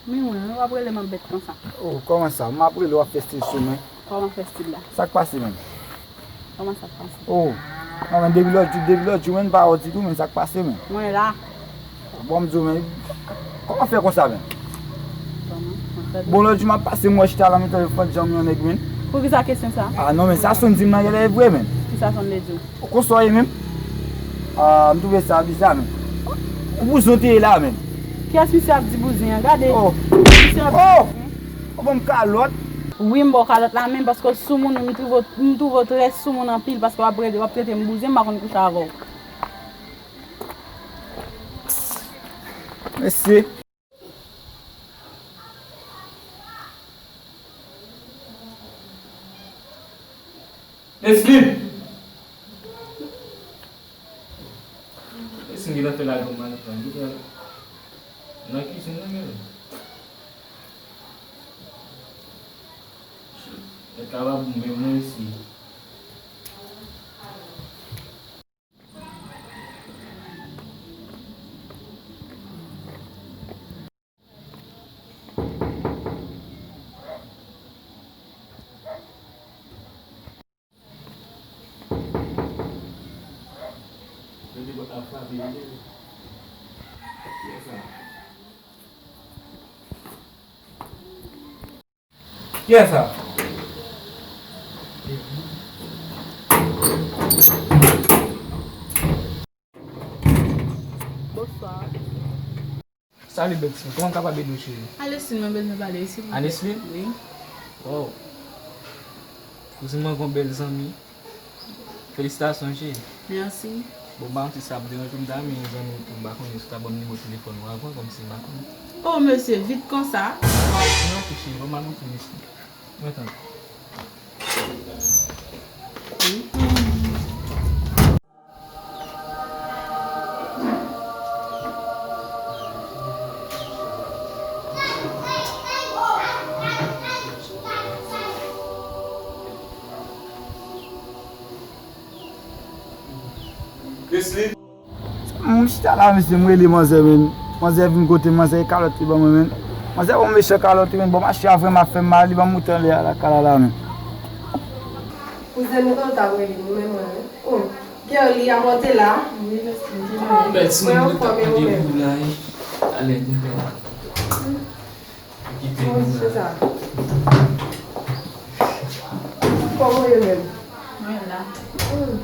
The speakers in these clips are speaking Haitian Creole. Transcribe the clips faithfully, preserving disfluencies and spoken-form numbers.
Men mwen, w ap rele m ap bèt konsa. Oh, kòman sa? M ap rele w ap fè stil sou mwen. Kòman fè stil la? Sa k pase menm? Kòman sa k pase? Oh, non, men depi lòt jou, depi lòt jou, men m pa wè w ditou, men sa k pase menm? Mwen la. Bon, m di w, men, kòman fè konsa menm? Kòman? Mwen fè Bon, lòt jou m ap pase, m wè chita la, men tankou fòt janm yon nèg, men. Poukisa kesyon sa? Ah, non, men sa Sonn di m nan, genlè e vre, men. Kisa Sonn te di w? Ou konn sa w ye menm? Ah, m twouve sa biza, men. Ou bouzen w te ye la, men. Kiyès misye ap di bouzen an? Gade. Oh. Misye ap Oh! Ou ban m kalòt. Wi, m ba w kalòt la, men paske w soumoun, m twouve w, m twouve w trè soumoun anpil, paske w ap rete, w ap trete m bouzen, m pa konn kouche avè w. Mesye. Nesly! Nesly gentan fè lage w mal pran, li pran nan kizin nan menm. Shit, nèg la pa bon menm non isi. Kiyès sa? Bonswa. Salut, bèl ti fi. Kòman m kapab ede w, cheri? Aneslin, mwen bezwen pale, silvouplè. Aneslin? Wi. Wow. Kouzin mwen gon bèl zanmi. Felisitasyon, cheri. Mèsi. Bon, m pa konn si sa ap deranje w, m ta renmen yon zanmi w tou, m pa konnen si w ta ban m nimewo telefòn ou avan, kòmsi m pa konnen. Oh, mesye, vit konsa? Non, ok, cheri, ban m al montre w, mesye. Mwen tann. Leslie. M chita la, mesye, m rele manzè, men. Manzè vin kote m, manzè e kalòt li ban mwen, men. Manzè ban m mechan kalòt, men. Bon, mache a vrèman ap fè m mal, li ban m moute anlè a lakay la, la, men. Kouzen nou ta rele nou, men mwen, men. Oh, Girly, a monte la. Wi, mesye. Bèl ti moun, nou t ap tande pou la, wi. Alè, nou la. Kite nou la. Kòman w ye menm? Mwen la. Hmm.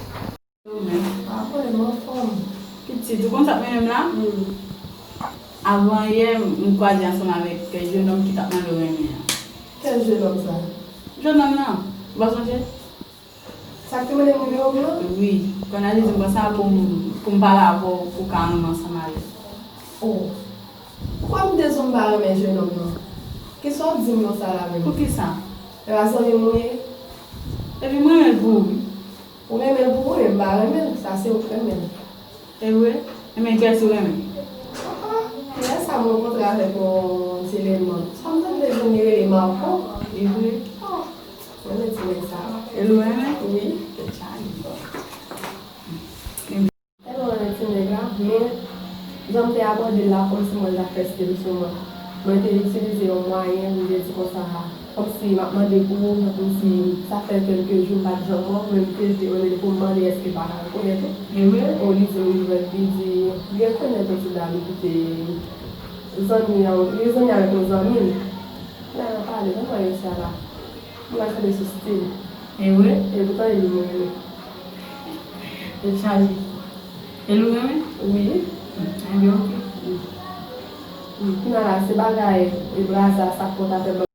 Ou menm? Pa pwoblèm, anfòm. Pitit, ou konn sa k mennen m la? Hmm. Avan yè, m kwaze ansanm avèk kèk jennonm ki t ap mande w renmen an. Kèl jennonm sa? Jennonm nan, ou pa sonje? Sa k te mande m nimewo m nan? Wi, konn al di m konsa pou m, pou m pale avè w, pou w ka renmen ansanm avè l. Oh. Kwè m te di w m pa renmen jennonm nan. Kisa w ap di m konsa la menm? Poukisa? E pa zanmi m ou ye? Epi m renmen l pou ou, wi. Ou renmen l pou ou, men m pa renmen l. Sa se ou k renmen l. E vre? Enben, kiyès ou renmen? Ah, ah, yè sa m rankontre avèk yon ti elènman. Sa m tande jwenn li rele Marco. E vre? Ah, mwen renmen ti nèg sa. E l ou renmen? Wi. Tèt chaje. Tèlman renmen ti nèg la, men jan m te abòde l la, kòmsi mwen t ap fè stil sou mwen. Mwen te itilize yon mwayen pou m te di konsa, kòmsi m ap mande pou ou, kòmsi sa fè kèlke jou m pa t janm wè w, men m te jete yon nèg pou m mande èske l pa rekonèt ou. E vre? O, li di m li rekonèt, li di, li rekonèt yon ti dam ki te zanmi an, li zanmi avèk yon zanmi l. Lè n ap pale, kòman yo sa la? Mwen al fè de sou stil. E vre? E poutan e li mwen renmen. Tèt chaje. E l ou renmen? Wi. Enben, oke. Wi. Kounye a la, se bagay, e braza, sa k konn ta fè ban.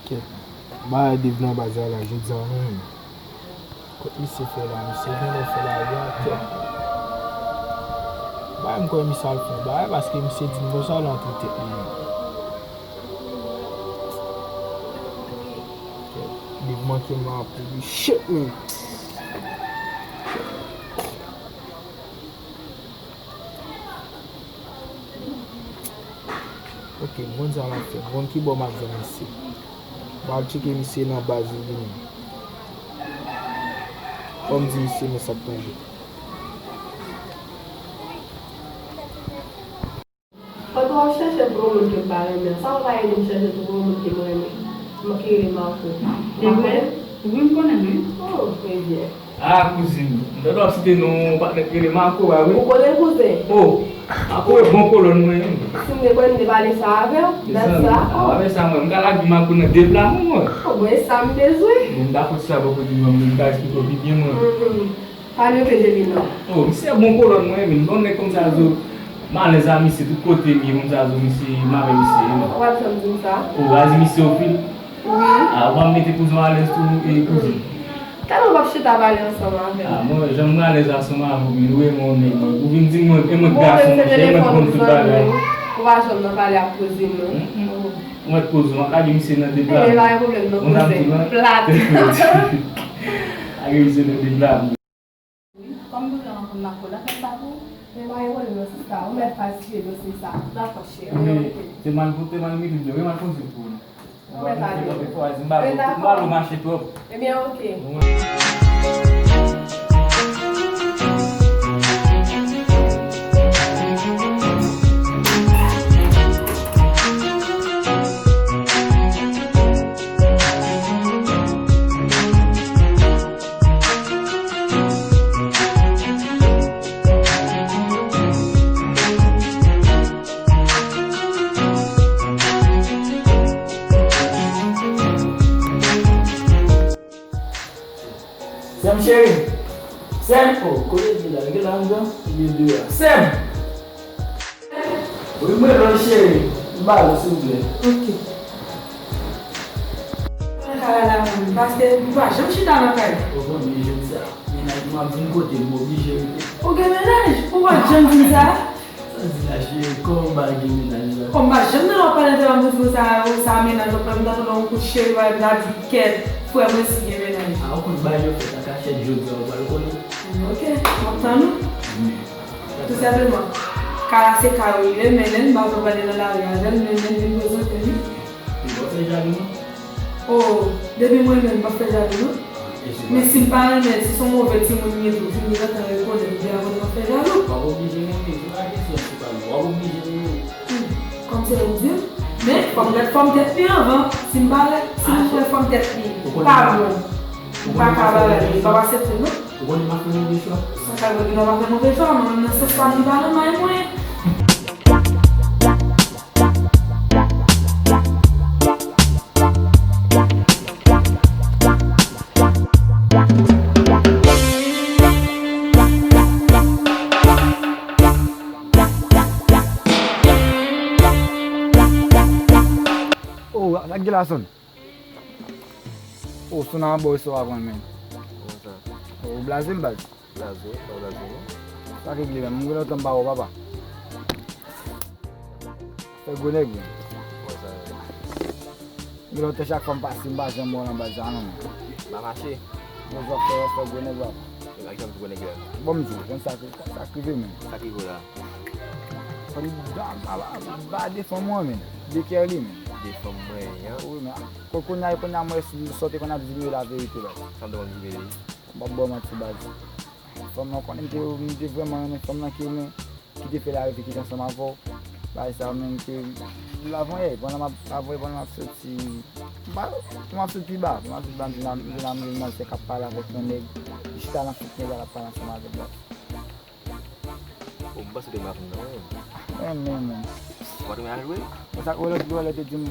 Kèt. Bagay depi nan baz la, la, jodi a, non, menm. Kot misye fè la, misye genlè fè lari a, kèt. Bagay, m kwè misye al fè yon bagay, paske misye di m konsa, l antre tèt li menm. Manke m la pou li. Shit, man. Ok, m konn sa m ap fè. M konn ki bò m ap jwenn misye. M al tcheke misye nan baz li menm. Fò m di misye men sa k pase. Pandan w ap chèche pou yon moun ke m pa renmen, sa w pa ede m chèche tou pou yon moun ke m renmen? M ki rele Marco. E vre? Wi, m konnen l, wi. Oh, trè byen. Ah, kouzin, m tande w ap site non yon patnè ki rele Marco, ba wi. Ou konnen l, kouzen? Oh, Marco e bon kolòn mwen, wi. Si m te konnen, m te pale sa avè w, dat sa. Ah, avè sa, mwen, m ka lage Marco nan de pla, mwen. Oh, bon, e sa m bezwen. Bon, m dakò si sa bò kote mwen, m ka esplike w pi byen, mwen. Mhm. Pa note de li non. Oh, misye bon kolòn mwen, men bon nèg konsa zo. M alèz a misye tout kote m ye konsa zo, misye, m avè misye, wi. Ou pa t janm di m sa. Ou pa di misye w fil? Wi. Ah, ou pa mete kouzin w alèz tou, e kouzin? Tèlman w p ap chita pale ansanm avè m. Ah, mwen, jan m alèz ansanm avè w, men ou renmen yon nèg, ou vin di mwen, e mwen gason, monchè, e mwen k konn tout bagay. Ou pa janm nan pale ak kouzin non. Mwen kouzin, w ap lage misye nan de pla. Ebyen, pa gen pwoblèm non, kouzin. Plat. Lage misye nan de pla. Wi, kòm m bezwen rankontre ak Kola, fè sa pou ou. Men pa gen pwoblèm non, sista. Ou mèt falsifye dosye sa. Dakò, cheri. Ebyen, ok. Se mal pou, se mal mete, wi, mal kondui pou ou. Ou mèt ale. Ou mèt ale. Ou mèt ale, mache twòp. Ebyen, ok. Sè m cheri. Sè m. Oh, kote l ye la? Li gen la anndan? Li deyò a. Sè m. Wi, mwen rele w cheri. M ba l, silvouplè. Ok. Nan kay la, mwen, paske m pa janm chita nan kay. Ou konn byen jodi sa. Mennaj mwen ap vin kote m, m oblije rete. Ou gen mennaj? Ou pa t janm di m sa? Sa di la, cheri, kòman m pa gen mennaj la? Kòm m pa janm tande w ap pale de yon moun sa, ou sa mennaj, ou fè m tande yon kout cheri, pa la di kèt, frè mwen si gen mennaj. A, ou konn bagay yo fèt an kachèt, jodi a ou pral konnen. Ok, m ap tann ou. Tou senpleman, kay la se kay ou li ye, men lè m pa vle pale nan lari avè l, men lè m vin prezante li. Li p ap fè jalou non. Oh, depi mwen menm, m p ap fè jalou non. Men si m pa renmen l, si se yon move timoun m ye tou, vin gentan rekonèt li devan mwen, m ap fè jalou. W ap oblije renmen l, se pa kesyon se pa nou. W ap oblije renmen l. Hmm, kòm se ou di m, men fò m gad fòm tèt li anvan. Si m pa, si m wè fòm tèt li pa bon, m pa ka bagay li, m p ap aksepte l non. Ou konnen m ap fè move chwa? Sa ka vle di m ap fè move chwa, mwen menm nan sans sa m li pa nan may mwen. Oh, sa k gen la, Son? Oh, Son nan bò sou a pran men. Kòman sa? Oh, ou blaze m, baz. Blaze, pa blaze non. Sa k regle menm? M gen lontan m pa wè w, papa. Fè gwo nèg, wi. Kòman sa? M gen lontan chak fwa m pase, m pa janm wè w nan baz sa non, men. M pa mache. Bon, sa fè, fè gwo nèg, papa. E pa ki sa m di gwo nèg la? Bon, m di w, konn sa k, sa k rive menm. Sa k rive w la? Fò li ba, ba, ba, ba de fanm mwen, men. De kè li, men. De fanm mwen, an? Wi, men, a, ko-, kounye a, kounye a, mwen, si w sòti konn ap di m yo laverite, baz. Sa m te konn di, men. M p ap ba w manti, baz. Fanm nan konnen m te, m te vrèman renmen fanm nan ki renmen, ki te fè lari, te kite ansanm avè w. Bagay sa menm ke lavanyè, pandan m ap, lavanyè, pandan m ap soti, m pa, m ap soti pi ba, m ap soti ba, m vin la, m vin la, m vin nan sèk ap pale avèk yon nèg, li chita nan fout nèg la, l ap pale ansanm avè l la. O, m panse ke m ap nan, wi. Renmen, men. Ou pa t renmen al jwe? Bon, sa, ou lè, ou lè te di m,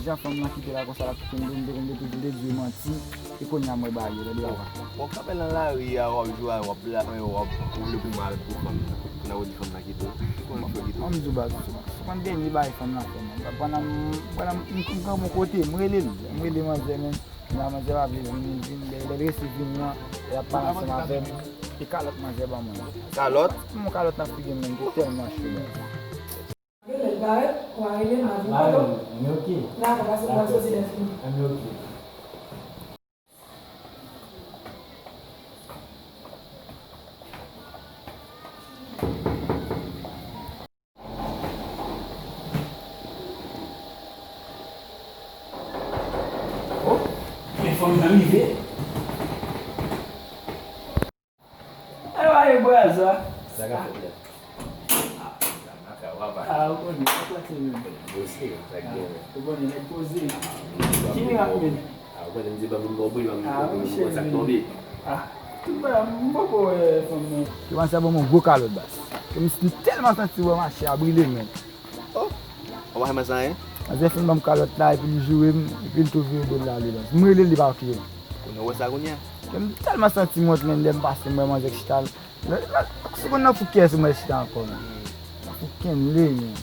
jan fanm nan kite la konsa, l ap kite m, m te, m te, m te di w manti, e kounye a m wè bagay yo, tande papa. Bon, kanpe nan lari a, w ap jwe, w ap la, w ap, ou vle pou m al pou fanm nan, pou n ap di fanm nan kite w, ou konnen fò kite w. Mwen, m di w baz, sou, sou konn dènye bagay fanm nan fè, men. Pandan m, pandan m, m, m pran bon kote, m rele l, m rele manzè, men, la manzè pa vle vini, vin, lè, lè l resi vini an, l ap pale ansanm avè m, e kalòt manzè ban mwen. Kalòt? M yon kalòt nan figi m, men, ki tèlman cho, men. Yo lè l parèt, w a rele m, m a vin kote w. M oke. Dakò, pase pou w al soti lè fini. M oke. Fanm nan rive. Ayo, ayo, braza. Sa ka fèt la? Ah, ou konnen, sa plase menm. Ou konnen, nèg poze. Ki mirak menm? Ah, ou konnen, m di, ban m bon bri, ban m bon bri, sa k tonbe. Ah, tout bagay, m poko wè fanm nan. Kòmanse ban m yon gwo kalòt, baz. Ke m tèlman santi bò mache a brile menm. Oh! Ou pa fè mwen sa anyen? Manzè fin ban m kalòt la, epi li joure m, epi l tou vire do l ale, baz. M rele l, li pa okipe m. Kounye w wè sa kounye a? Ke m tèlman santi m wont, menm lè m pase, m wè manzè k chita. Lè, lè, sou konn nan fou kè sou mwen chita ankò, menm. Nan fou kenn li, menm.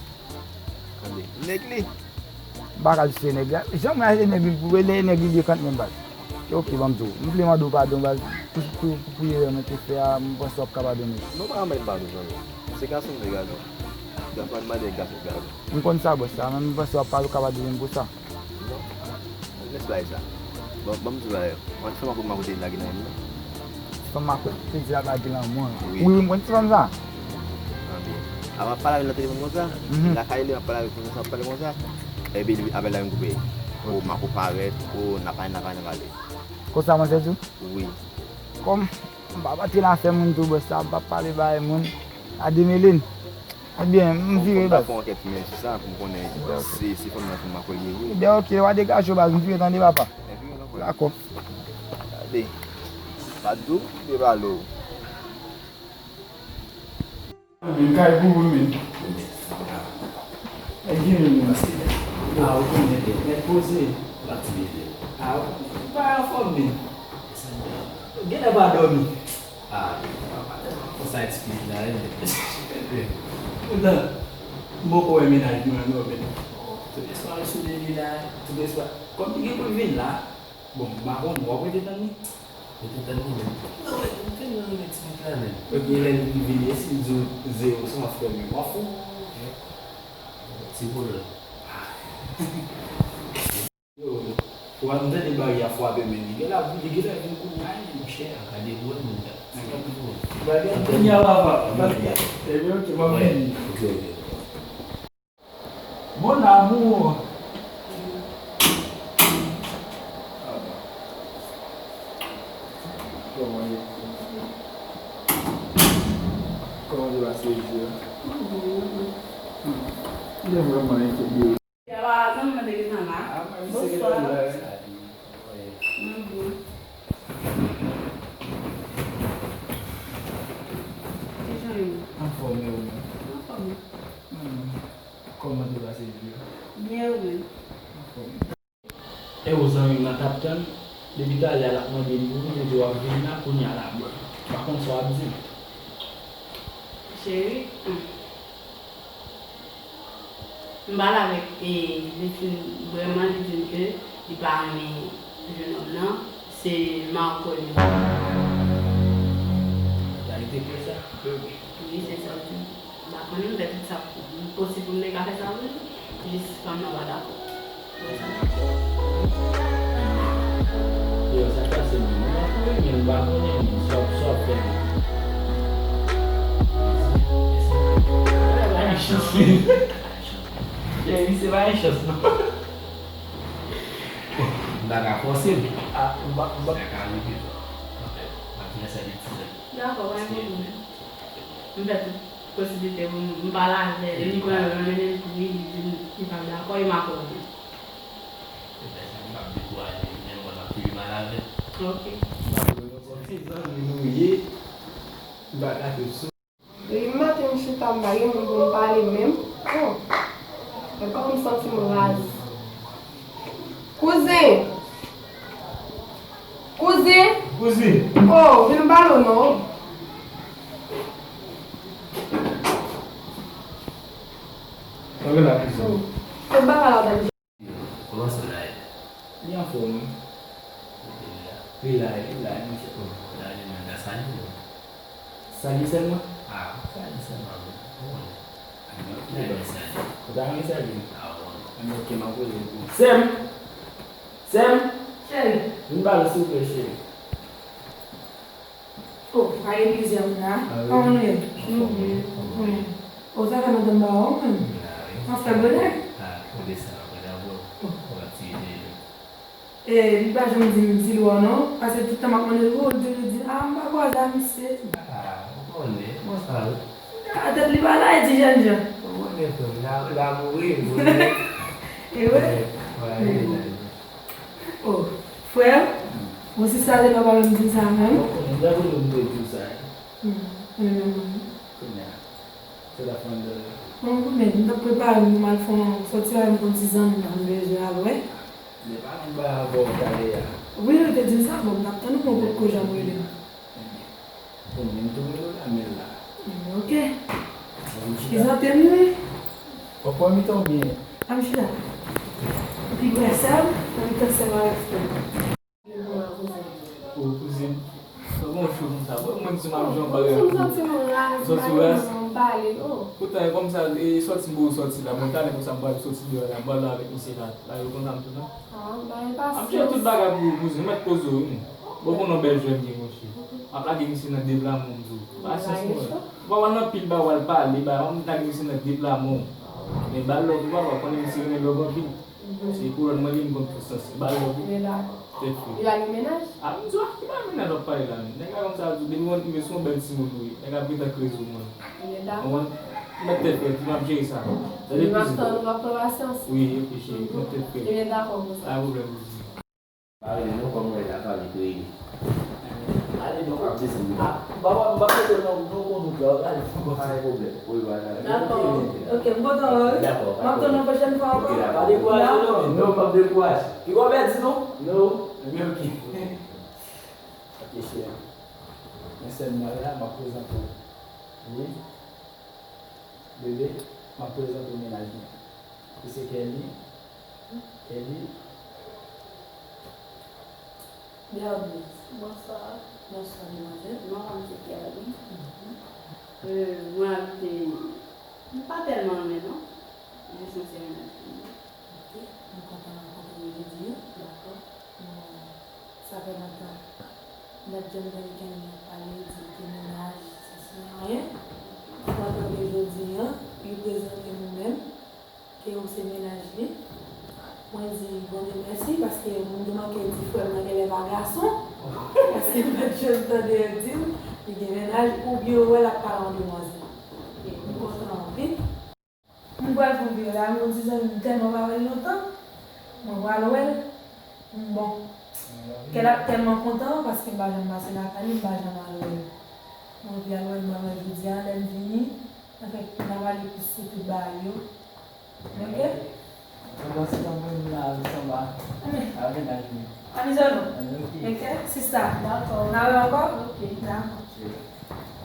Tande, nèg li. M pa ka di se nèg la. Jan mwen achte nèg li, pou lè nèg li dekant menm, baz. E oke, ban m di w. M vle mande w padon, baz. Pou, pou, pou, pou erè mwen te fè a, m panse w ap ka padone. Non, pa mande m padon, zanmi. Se gason m ye, gason. Gason pa mande gason padon. M konn sa, bòs, sa, men m panse w ap pale, w ka padone m pou sa. Non. Lès bagay sa. Bon, ban m di w bagay. Mwen, ti fanm makout makout te lage nan men m nan. Ti fanm makout te di l ap lage nan men w. Wi. Wi, wi, m konn ti fanm sa. Anben, avan m pale avè l nan telefòn konsa, lakay li, m ap pale avè l konsa, m ap pale konsa. Epi li, apèl la vin koupe. O, makout parèt, o, n ap pale, n ap pale, n ap pale. Konsa, manzè di w? Wi. Kòm m p ap antre nan afè moun tou, bòs, sa, m p ap pale bagay moun. A demele n. Ebyen, m vire, baz. Fò m ta fè yon ankèt, men sou sa, pou m konnen si, si fanm nan fanm makout li ye vre. Ebyen, oke, w a degaje w, baz, m vire, tande, papa. Dakò. Gade. Pa di w, te pale w. Men kay pou ou, men. Nèg gen men, men. Ah, ou konnen, nèg poze. Ah, ou pa anfòm, men. Genlè pa dòmi. Ah, papa, tèlman konsa eksplize la, wi. Poutan, m poko wè mennaj mwen an non, men. Tout espwa m sou li la, tout espwa. Kòm li gen pou l vin la, bon, m pa konn, w ap rete tann li? Rete tann li menm. Non, men, m tèlman renmen ti pitit la, men. Ebyen, lè l vini, si l di w zewo san frè m, w ap fou. Ti pwoblèm. Yo, w ap tande baryè a frape, men li genlè, li genlè vin kounye a, wi, monchè. Gade pou wè moun nan. Bagay kounye a, papa. Ebyen, oke, m ap vini. Oke, oke. Mon amour. Kòman ye? Kòman te pase jodi a? Li vrèman enkyete. Bonswa. Mwen bon. Kijan ou ye? Anfòm, e ou menm? Anfòm. Hmm. Kòman te pase jodi a? Byen, ou menm? Anfòm. E ou zanmi m nan t ap tann, depi talè a l ap mande m pou ou, m di w ap vin la, kounye a l ap bò. M pa konn sa w ap di m. Cheri, hmm. M pale avèk, e, li fin, vrèman, li di m ke li pa renmen jennonm nan, se Marco li renmen. Sa rete vre sa? Wi, se sa l di m. M pa konnen, m fè tout sa k posib pou m te ka fè sa pou li. Jis fanm nan pa dakò. Wè sa. Yo, sa k pase menm? Ou pa konnen, men m pa konnen, men sa w, sa w ap fè menm. Ay, chans li. Cheri, se pa yon chans, non. M pa ka fòse l. Ah, m pa, m pa. Sa ka rive. Anfèt, m ap fè sa de ti zan. Dakò, pa gen pwoblèm. M fè tout posiblite pou m, m pale avè l, m pran l, m mennen l kouri, li di m li pa dakò, e m akòde. Ebyen, sa m p ap dekouraje, men mwen m ap toujou pale avè l. Ok. M pa konnen non, se ti zanmi nou ye, m pa ka toujou. Depi maten m chita, m pa gen moun pou m pale menm. Oh. Gad kòman m santi m raz. Kouzen! Kouzen! Kouzen! Oh, vin pale w non. Antre la, kouzen. Kot bagay la w t ap di? Kòman sa w la ye? Li anfòm, wi. Li la, li la, li la, monchè. Oh, la, li nan salye, non. Salye sèlman? Ah, salye sèlman, wi. Ou konnen. Ou ta renmen salye? Ah, wi. Anben, ok, m ap poze l pou ou. Sè m! Sè m! Cheri. Vin pale, silvouplè, cheri. Oh, pa gen plizyè moun la. Ah, wi. Kòman nou ye? Nou byen. Wi. Oh, sa fè lontan m pa wè w, menm. Ah, wi. Anfè bonè. Ah, ou desann apre dabò. Oh. Ou ap tiye de yo. E, li pa janm di m si l wè w non, paske tout tan m ap mande l pou ou, li toujou di m, "Ah, m pa kwaze a misye." Ah, ou konnen, kòman sa ye? A tèt li pa la, e ti jènjan. Ou konnen frè m, la, la mouri, mouri. E vre? Wè, wè, e la. Oh, frè, bon, si sa te pa pale m di sa menm. Ou konnen, m ta toujou m te di w sa. Hmm, mwen menm, mwen. Kounye a, se la fè m dòmi. Bon, mwen menm, m t ap prepare m pou m al fè yon sòti avè m, yon ti zanmi m bezwen al wè. Li pa nan bay avè w talè a. Wi, yo te di m sa, bon, m t ap tann ou, mwen potko janm rele m. Ebyen, ou menm tou rele w la, men la. Ebyen, oke. Prezante m, wi. W ap wè mitan w byen. Ann chita. Pi prè sè m, nan mitan sè m avèk frè m. O, kouzin. Kòman w cho konsa? Bon, mwen di m ap jwenn bagay pou ou. M santi m raz, m pa gen moun pou m pale, oh. Poutan, e kòmsa, e sòti m ba w sòti la, bon, talè konsa, m pral sòti deyò la, m pral la avèk misye la. La, yo kontan m tou, non? Ah, bagay pase. M ap jere tout bagay pou ou, kouzin. Mèt poze w, wi. Bon, bon, non, bèl jwèt m ye, monchè. M ap lage misye nan de pla men w, m di w. Pasyans mwen. Ou pa wè nan pil bagay w al pale, bagay, m lage misye nan de pla men w. Men ba l love, ou pa wè, konnen misye renmen love anpil. Se kouwòn mwen li, m konn tout sans. Ba l love, wi. Tèt fre. Li pa gen mennaj? Ah, m di w, a ki bagay mennaj w ap pale la menm? Nèg la konn sa di w, depi w antre sou yon bèl timoun ou ye. Nèg la gentan kreze w mwen. Ou konprann? Mèt tèt frèt, m ap jere sa. Tande kouzin. M ap tann ou, m ap pran pasyans. Wi, ok, cheri, mèt tèt frèt. Ebyen, dakò, konsa. Pa gen pwoblèm, kouzin. Pa rele non, kòm w wè la, pa vle kreye. Ale non. Ap desann li. Ah, m pa, m pa mete non, non, non, non, ale. Pa gen pwoblèm. Wi, w ale. Dakò. Ok, m kontan wè w, wi. Dakò, pa gen pwoblèm. M ap tann ou pwochèn fwa ankò. Ok, dakò. Pa dekouraje non, men. Non, p ap dekouraje. Piga w pèdi non? Non. Ebyen, ok. Ok, cheri. Men sè m nan la, m ap prezante w. Wi. Bebe, m ap prezante w mennaj mwen. Li se Kelly. Kelly. Bienvenue. Bonswa. Bonswa, demwazèl. Non pa m se Kelly. Mhm. Euh, mwen abite, m pa tèlman lwen non. Jis mwen se mennaj mwen. Ok, nou kontan rankontre w jodi a. Dakò. Bon, sa fè lontan. M pa t janm tande Kenny ap pale, di l gen mennaj, sesi, anyen. M kontan ke jodi a, li prezante nou menm, ke ou se mennaj li. Mwen di Bondye mèsi, paske m te manke di frè m nan genlè pa gason, paske m pa t janm tande l di m li gen mennaj, oubyen ou wè l ap pale yon demwazèl. Ok, m kontan anpil. M pral fè yon videyo la, m gon ti zanmi m tèlman pa wè l lontan, mwen pral wè l, m bon. Kè l ap tèlman kontan, paske m pa janm pase lakay li, m pa janm al wè l. Mwen anvi al wè l, m al wè l jodi a, lè m vini, n a fè, n a pale plis sou tout bagay yo. Ok? Pandan se tan mwen la, m sanba. Amèn. A mennaj mwen. Ann izole nou. Ok. Ok, sista. Dakò. N a wè ankò? Ok. Dakò. Cheri.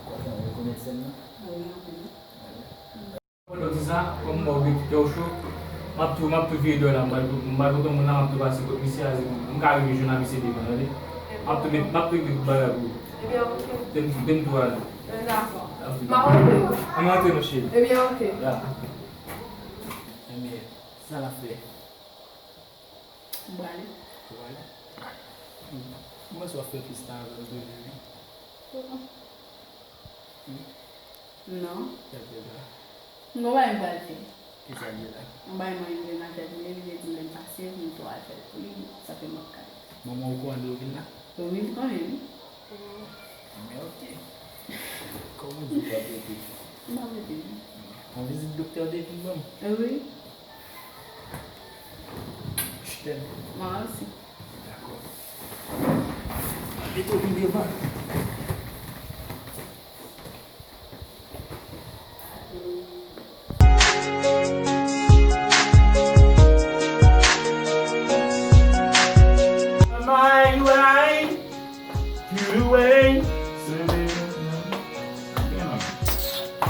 Kontan rekonèt sè m nan? Wi, anpil. Pandan ti sa, kòm m wè w gen ti kè w cho, m ap tou, m ap tou vire dèyè la, m pral, m pral kote moun la, m ap tou pase kot misye a, m ka rive jwenn a misye devan, tande? M ap tou met, m ap tou regle tout bagay pou ou. Ebyen, ok. Te m, te m tou ale. Ebyen, dakò. M ap rantre. Ann rantre, non, cheri. Ebyen, ok. Ya. Ebyen, sa n ap fè? M prale. Ou prale? M panse w ap fè plis tan avè m toujou, wi. Non. Sa k fè sa? M gon bagay m pral fè. Kisa l ye la? Yon bagay mwen rive nan tèt mwen, li te di m lè m pase, pou m tou al fè l pou li, sa fè m ap kale. Manman w okouran de ou vin la? Wi, li konnen, wi. Men ok. Kòman w di w p ap rete? M p ap rete, non. Yon vizit doktè w te vin ban m? Wi. Je t'aime. Mwen osi. Dakò. Mete w pi devan.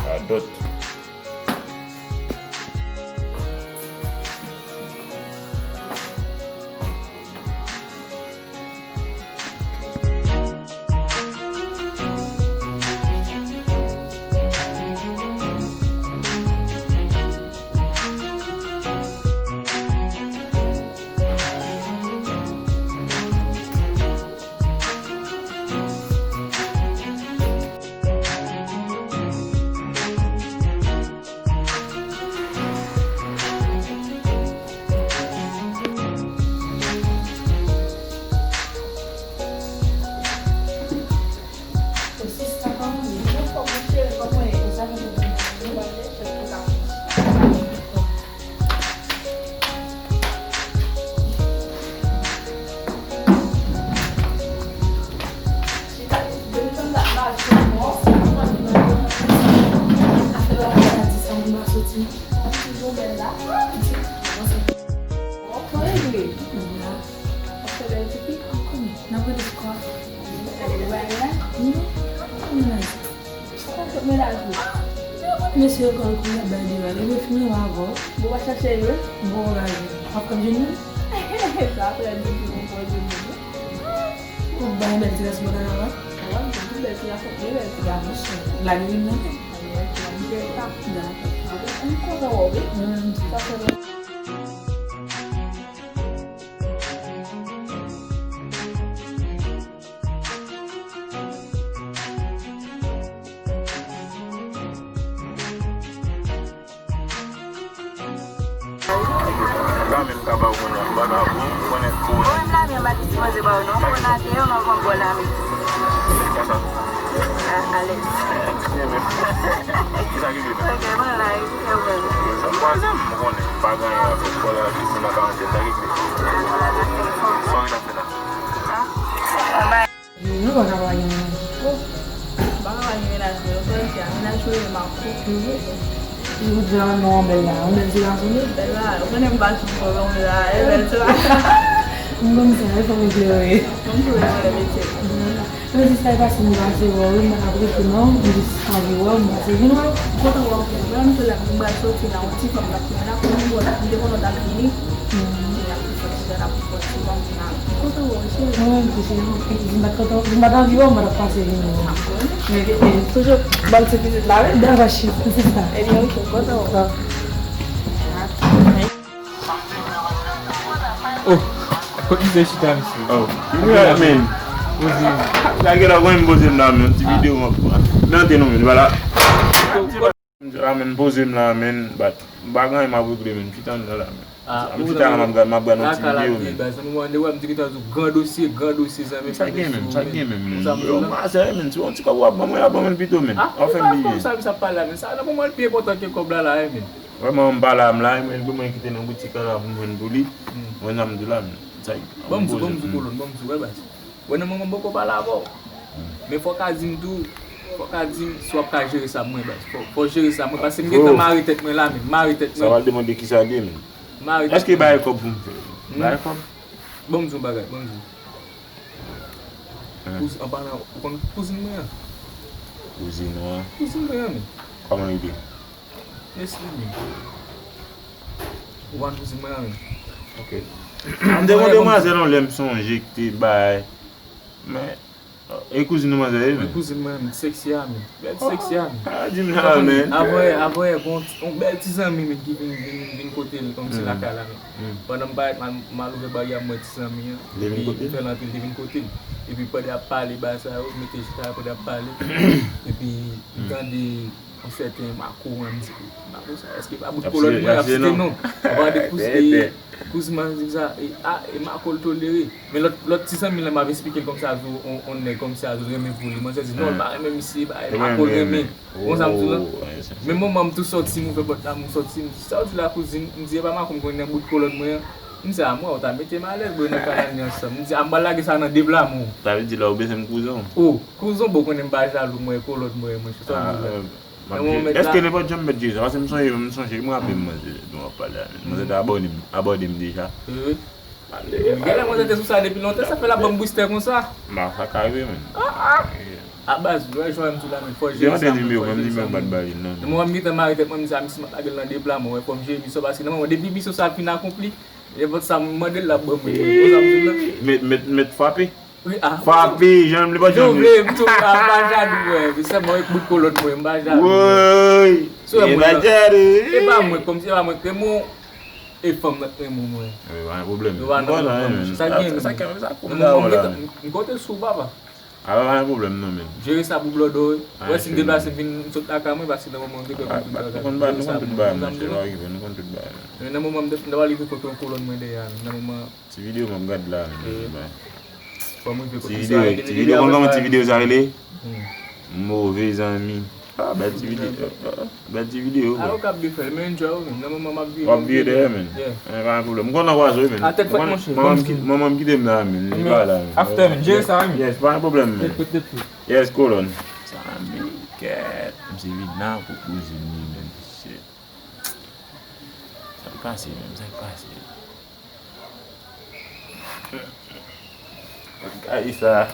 Radòt. Menaj. Sa pa fòt menaj ou. Mesye yo konn kouri ap bay devan. Yo fin yo avè w. Bon, w a chache yo. Bon, w a gade. W ap konn vini. Sa fè depi yon pwoze moun. Ou bay bèl ti gason pandan nan la. Wi, m di bèl ti gason, bèl ti gason. Lage vin nan. Dakò. M kontan wè w, wi. Mwen menm tou. Sa fè lè Lamen m ka ba w kounye a, m pa ka pou m konnen pou. Mwen, m lamen m pa t sipoze ba w non. Mwen atè yo, m ap ba w lamen. Kisa? A, alèz. Byen menm. Kisa ki byen menm? Ok, mwen la, e ki fè w byen? Sa m kwaze m, m konnen. M pa gen anyen avè w. Kòlè a fini nan karantèn, sa ki byen? A, kòlè a fini. Sa w gen ap fè la? A? Bye bye. Nou pa ka pa gen menaj. Oh, pa ka pa gen menaj, men yo sòti a menaj ou ye, Marco. Li di a non, bèl la, yon bèl ti gason li. Bèl la, ou konnen m pa sou fò, men la, e bèl ti la. M konn sa, e fò m eklere. Konn tou e vòlè metye. Mwen di sa e pase m pase wè w, wi, m pa ka prete non, m jis anvi wè w, m pase vin wè w. Kontan wè w, frè. Mwen menm tou lè m pral sòti la, yon ti fanm t ap tounen la, pou m wè, m te konnen w t ap vini. Kounye a pou fò ti gad ap fò ti fanm la. Kontan wè w, cheri. Mwen menm tou, cheri, si m pa t kontan, si m pa t anvi wè w, m pa t ap pase vin wè w. Toujou ban m ti pitit la, wi. Dakò, cheri, se sa. Ebyen, ok, kontan wè w. Oh, kot misye chita, mesye? Oh, yeah, man. Poze. Lage la, mwen poze m la, men ti videyo m ap pran. Nan te non, men, vwala. M di la, men, poze m la, men, bat. M pa gen anyen m ap regle, men, chita nan la, men. Ah, m chita la, m ap gad, m ap gad yon ti videyo, men. Nan moman de wè, m te gentan di w, gran dosye, gran dosye, zanmi. Sa gen menm, sa gen menm, men. Yo, mazè, men, si yon ti kòb w ap ban mwen, la ban mwen pito, men. Ou fè m bliye. Sa, sa pale la, men. Sa, nan moman, l pi enpòtan ke kòb la, la, men. Vrèman, m pa la, m la, men pou mwen kite nan boutik la pou m jwenn pou li. Mwen, jan m di la, men, sa. Ban m di w, ban m di w, kolòn, ban m di w, wè, baz. Wè, nan moman m poko pale avè w. Men fò w ka di m tou, fò w ka di m si w ap ka jere sa pou mwen, baz. Fò, fò w jere sa, mwen, paske m gentan mare tèt mwen la, men, mare tèt mwen. Sa w al demande kisa l ye, men. Mare tèt mwen. Èske bay kòb pou m fè? Bay kòb? Ban m di w yon bagay, ban m di w. Kouz-, an palan, ou konn kouzin mwen an? Kouzin ou an? Kouzin mwen an, men. Kòman li ye? Nesline. Ou konn kouzin mwen an, men. Ok. M te gon demwazèl yon lè m sonje ki te bay. Men, e kouzin ou manzè ye, men? Men kouzin mwen an, men, seksi a, men. Bèl seksi a, men. Ah, di m sa, men. Avan yè, avan yè, gon yon bèl ti zanmi, men, ki vin, vin, vin kote l, kòmsi lakay la, men. Pandan m parèt, m al, m al ouvè baryè a, m wè ti zanmi an. Li vin kote l? Epi m fè l antre, li te vin kote l. Epi pandan y ap pale, bagay sa yo, m mete chita, pandan y ap pale. Epi m tande yon sèten Marco, mwen, m di, "Marco sa, èske pa bout kolòn mwen y ap site non?" Mwen tande kouz-, e, kouzin mwen di sa, e, a, e Marco l tolere. Men lòt, lòt ti zanmi l lan m ap esplike l kòmsi a di w, on, on nèg kòmsi a di w renmen pou li. Manzè di, "Non, l pa renmen misye, bagay, Marco l renmen." Ou konn sa m di w lan? Men moman m tou sòti, m ouvè pòt la, m sòti, m di, "Sa w di la, kouzin?" M di, "E pa Marco m konnen nan bout kolòn mwen an." M di, "A, mwen, ou ta mete m alèz, bro, nan kalani ansanm." M di, "A, m pral lage sa nan de bra, mwen." Sa vle di la ou bezwen m kouzon? O, kouzon, bro, konnen m pa jalou, mwen, kolòn mwen, mwen, se sa m di la. Nan moman m mèt la. Èske nenpòt jan m mèt jere sa? Paske m sonje, m sonje, m raple m manzè nou ap pale a, men. Manzè te abòne m, abòne m deja. Wi. Genlè manzè te sou sa depi lontan, sa fè l ap ban m bwistè konsa. Ba, sa ka rive, men. Ah, ah. A baz, lè jwenn m sou la, men, fò jere sa, men, fò jere sa, men. Nan moman m gentan mare tèt mwen, m di a misye m ap lage l nan de pla, mwen, fò m jere misyon, paske nan moman depi misyon sa fin akonpli, nenpòt sa m mande l, l ap ban mwen, men. Konsa m di w lan. Mèt, mèt, mèt frape. Wi, a. Frape, janm li pa janm li. Vle, m tou, a, m pa jalou, wè. Men sèlman, e bout kolòn mwen, m pa jalou. Woy! Sou wè mwen pa jalou. E pa mwen, kòmsi e pa mwen k renmen w, e fanm nan k renmen w, mwen. Wi, pa gen pwoblèm. Nou pa nan menm kondisyon. Sa gen, sa gen, sa koule la, la. M konte sou w, papa. A, pa gen pwoblèm, non, men. Jere sa pou blòdò, wi. Wè, si m deplase, m vin, m sot lakay mwen, paske nan moman m te kwè pou tout bagay. Nou konn ba, nou konn tout bagay, monchè, pa rive, nou konn tout bagay. Men nan moman m te, m t ap rive kote yon kolòn mwen dèyè a, nan moman Ti videyo m ap gad la, men. Fò m rive kote sa. Ti videyo, ti videyo, konn kòman ti videyo sa rele? Move zanmi. Ah, bèl ti videyo. Ah, bèl ti videyo, bro. Ah, ou kab byen fè, men enjoy ou menm. Nan moman m ap vire. W ap vire dèyè, men. Yeah. Eh, pa gen pwoblèm. M konn ankouraje w, men. A tèt frèt, monchè. Manman m kite m la, men. Li pa la, men. After, men. Jere sa, men. Yes, pa gen pwoblèm, men. Yes, kolòn. Sa, men, kèt. M se vin nan pou kouzin li, men. Shit. Sa k pase, men. Sa k pase. Gade sa.